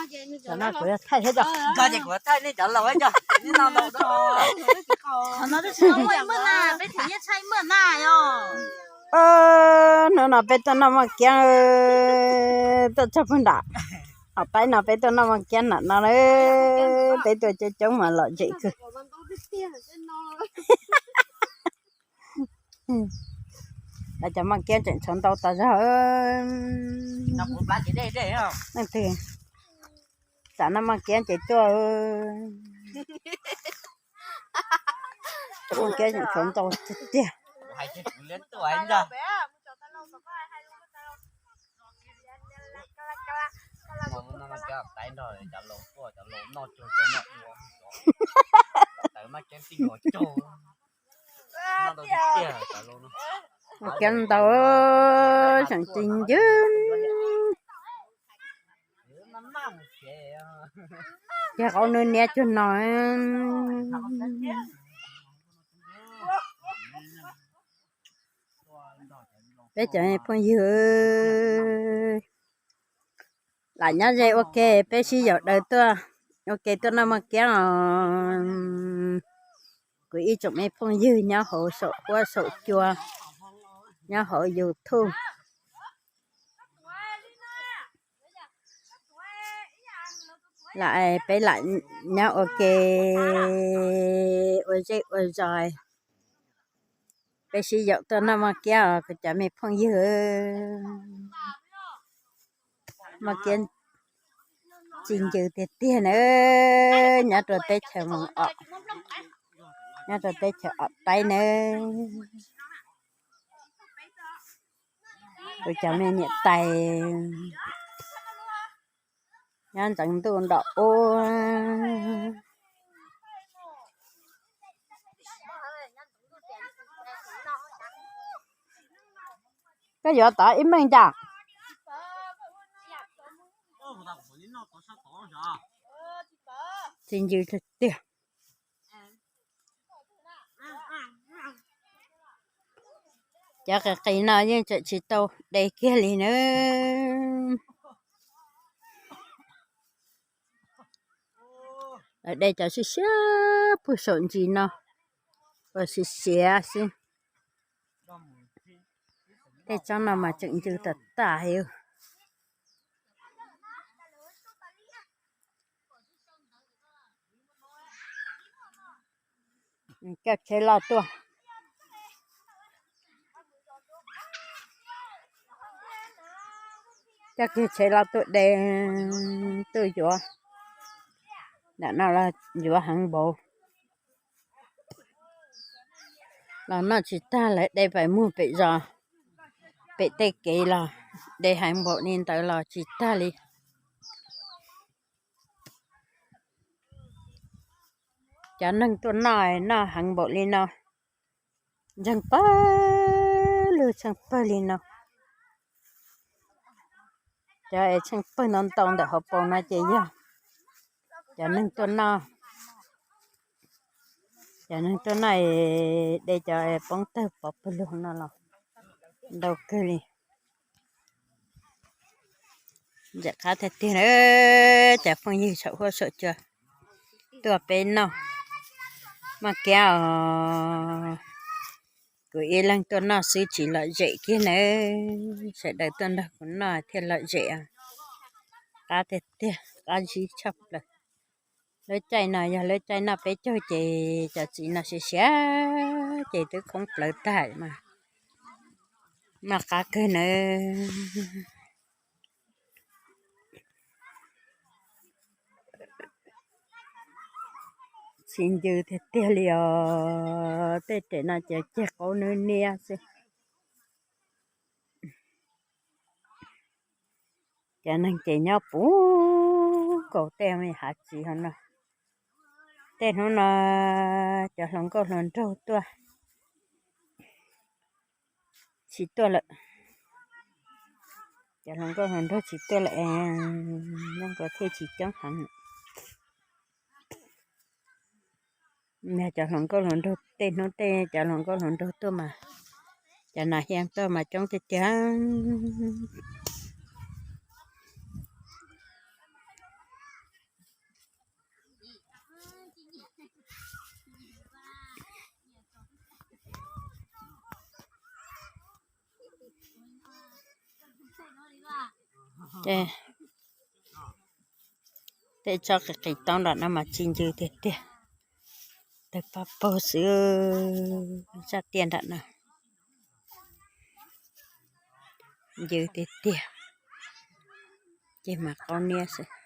Cov no kuv thaij thiab cov, cov ces kuv thaij nej cov laus cov, nej no ntau. Hnub no peb tuaj noj maj kiab, tuaj txog puag nram hauv paib no peb tuaj noj maj kiab nram no, peb tuaj coob coob mas lom zem kawg. Lawv cov maj kiab tseem tshuav ntau tas zog. Leej twg xav noj maj kiab ces tuaj. Maj kiab tseem tshuav ntau tiag tiag. Maj kiab ntau, tseem tsis ncw. Yog qaub nws niab cuag no. Peb cov phooj ywg, lam nyob ze ua ke, peb sib yaum daws tuaj ua ke tuaj noj maj kiab os. Kuv ib tsoom me phooj ywg nyob hauv saum huab saum cua, nyob hauv YouTube, lam peb lam nyob ua ke ua zej ua zos. Peb sib yaum tuaj noj maj kiab os kuv cov me phooj ywg. Maj kiab tsis ncw tiag tiag na, nyob rau teb chaws Moos Os, nyob rau teb chaws Os Taib na. Kuv cov me niam tais nyob ntxeev ntuj nrom ub. Koj yuav tod ib meej cas? Tsis ncw tiag tiag. Cov qis qis no yeej tseem tsis tau de kiag li na. Lawv de cov siab siab puag saum ntsis no uas siav siav xwb. Tej tsob no mas tseem ncw tas tas li. Coj tsheb loj tuaj, coj kiag tsheb loj tuaj de, tuaj yuav. Ntawm no los yuav heev npaum. Los noj tsis tag lawv de pais muag pem zos, pem tej kev los de heev npaum li ntawd los tsis tag li. Cov neeg tuaj noj, noj heev npaum li no, ntseeg pawg lug tsheej pawg li no. Cov es tsheej pawg ntau ntau ntawm hauv paus no ces yog cov neeg tuaj noj. Cov neeg tuaj noj es de cov poob tawg pov pawg lug no los ntau kawg li. Ntxim qab tiag tiag na, cov phooj ywg saum huab saum cua tuaj peb noj maj kiab os. Kuv ib leeg tuaj noj xwb tsis lom zem kiag nawb, sawv daws tuaj nrog kuv noj thiaj lom zem. Qab tiag tiag, qab zib tshaj plaws. Lub caij no yog lub caij noj peb caug ces cov txiv no siav siav ces twb khoob plawv tag mas noj qab kawg nawb. Tsis ncw tiag tiag li os, tej ram no ces ceg qaub nws niab xwb. Cov neeg ces nyob puv nkaus tej me hav txiv hauv no. Tej hnub no cov hluas nkauj hluas nraug tuaj tsis tuaj lawm. Cov hluas nkauj hluas nraug tsis tuaj lawm, zoo nkaus thiaj tsis coob heev. Yog cov hluas nkauj hluas nraug tej hnub tej cov hluas nkauj hluas nraug tuaj mas, cov nas hias tuaj mas coob tiag tiag. Tej, tej tsob qis qis taub nram no mas tsis ncw tiag tiag. Tawg paj paug xwb, zaj tiaj nram no ncw tiag tiag, ces mas qaub niab xwb.